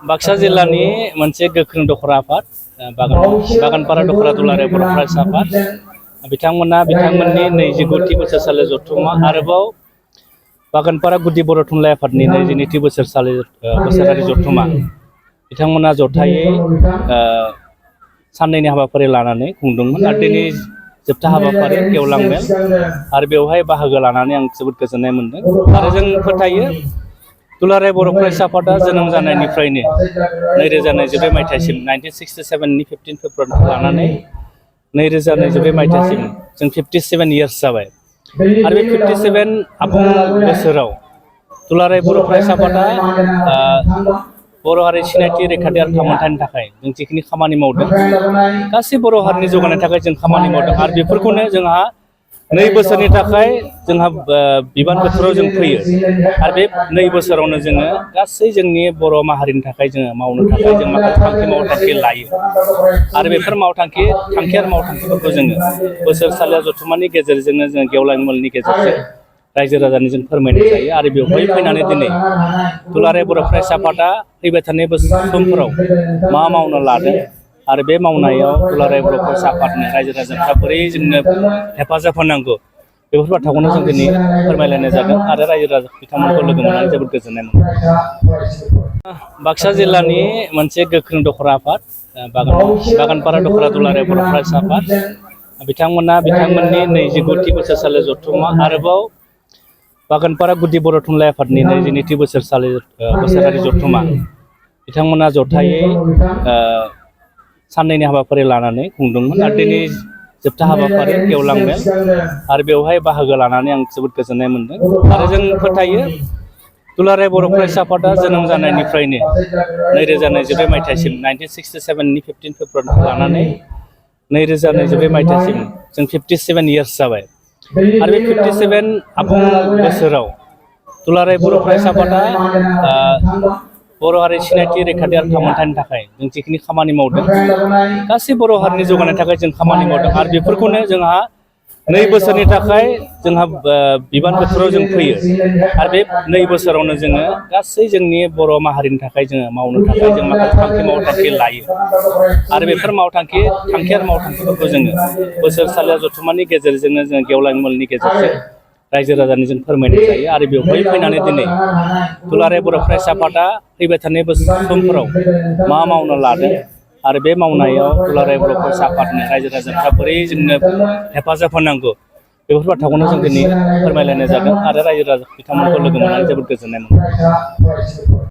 बाक्सा जिल्लानि मोनसे गोख्रों दखरा आफाद बागानपारा दखरा दुलाराय बर' फरायसा आफाद बिथांमोननि 29थि बोसोरसालि जथुम्मा आरोबाव बागानपारा गुदि बर' थुनलाइ आफादनि 22थि बोसोरारि जथुम्मा बिथांमोना जथायै साननैनि हाबाफारि लानानै खुंदोंमोन आरो दिनै जोबथा हाबाफारि गेवलां मेल आरो बेवहाय बाहागो लानानै आं जोबोद गोजोननाय मोनदों आरो जों फोथायो दुलाराय बर' फरायसा आफादा जोनोम जानायनिफ्रायनो 2022 मायथाइसिम 1967नि 15 फेब्रुवारिनिफ्राय लानानै 2022 मायथाइसिम जों 57 इयार्स जाबाय आरो बे 57 आबुं बोसोराव दुलाराय बर' फरायसा आफादा बर' हारि सिनायथि रैखाथि आरो थामोनथायनि थाखाय जों जिखिनि खामानि मावदों गासै बर' हारिनि जौगानायनि थाखाय जों खामानि मावदों आरो बेफोरखौनो जोंहा 2 बोसोरनि थाखाय जोंहा बिबान बोथोराव जों फैयो आरो बे 2 बोसोरावनो जोङो गासै जोंनि बर' माहारिनि थाखाय जोङो मावनो थाखाय जों माखासे मावथांखि लायो आरो बेफोर मावथांखिफोरखौ जोङो बोसोरसालिया जथुम्मानि गेजेरजोंनो जोङो गेवलां मेलनि गेजेरजों रायजो राजानि जों फोरमायनाय जायो आरो बेवहाय फैनानै दिनै दुलाराय बर' फरायसा आफादा फैबाय थानाय समफोराव मा मावनो लादों आरो बे मावनायाव दुलाराय बर' फरायसा आफादनि रायजो राजाफ्रा बोरै जोंनो हेफाजाब होनांगौ बेफोर बाथ्राखौनो जों दिनै फोरमायलायनाय जादों आरो रायजो राजा बिथांमोनखौ लोगो मोननानै जोबोद गोजोननाय मोनदों। बाक्सा जिल्लानि मोनसे गोख्रों दखरा आफाद बागानपारा दखरा दुलाराय बर' फरायसा आफाद बिथांमोननि 29थि बोसोरसालि जथुम्मा आरोबाव बागानपारा गुदि बर' थुनलाइ आफादनि 22थि बोसोरारि जथुम्मा बिथांमोना जथायै साननैनि हाबाफारि लानानै खुंदोंमोन आरो दिनै जोबथा हाबाफारि गेवलां मेल आरो बेवहाय बाहागो लानानै आं जोबोद गोजोननाय मोनदों आरो जों फोथायो दुलाराय बर' फरायसा आफादा जोनोम जानायनिफ्रायनो 2022 मायथाइसिम 1967नि 15 फेब्रुवारिनिफ्राय लानानै 2022 मायथाइसिम जों 57 इयार्स जाबाय आरो बे 57 आबुं बोसोराव दुलाराय बर' फरायसा आफादा बर' हारि सिनायथि रैखाथि आरो थामोनथायनि थाखाय जों जिखिनि खामानि मावदों गासै बर' हारिनि जौगानायनि थाखाय जों खामानि मावदों आरो बेफोरखौनो जोंहा 2 बोसोरनि थाखाय जोंहा बिबान बोथोराव जों फैयो आरो बे 2 बोसोरावनो जोङो गासै जोंनि बर' माहारिनि थाखाय जोङो मावनो थाखाय जों माखासे मावथांखि लायो आरो बेफोर मावथांखिफोरखौ जोङो बोसोरसालिया जथुम्मानि गेजेरजोंनो जोङो गेवलां मेलनि गेजेरजों रायजो राजानि जों फोरमायनाय जायो आरो बेवहाय फैनानै दिनै दुलाराय बर' फरायसा आफादा फैबाय थानाय समफोराव मा मावनो लादों आरो बे मावनायाव दुलाराय बर' फरायसा आफादनि रायजो राजाफ्रा बोरै जोंनो हेफाजाब होनांगौ बेफोर बाथ्राखौनो जों दिनै फोरमायलायनाय जादों आरो रायजो राजा बिथांमोनखौ लोगो मोननानै जोबोद गोजोननाय मोनदों।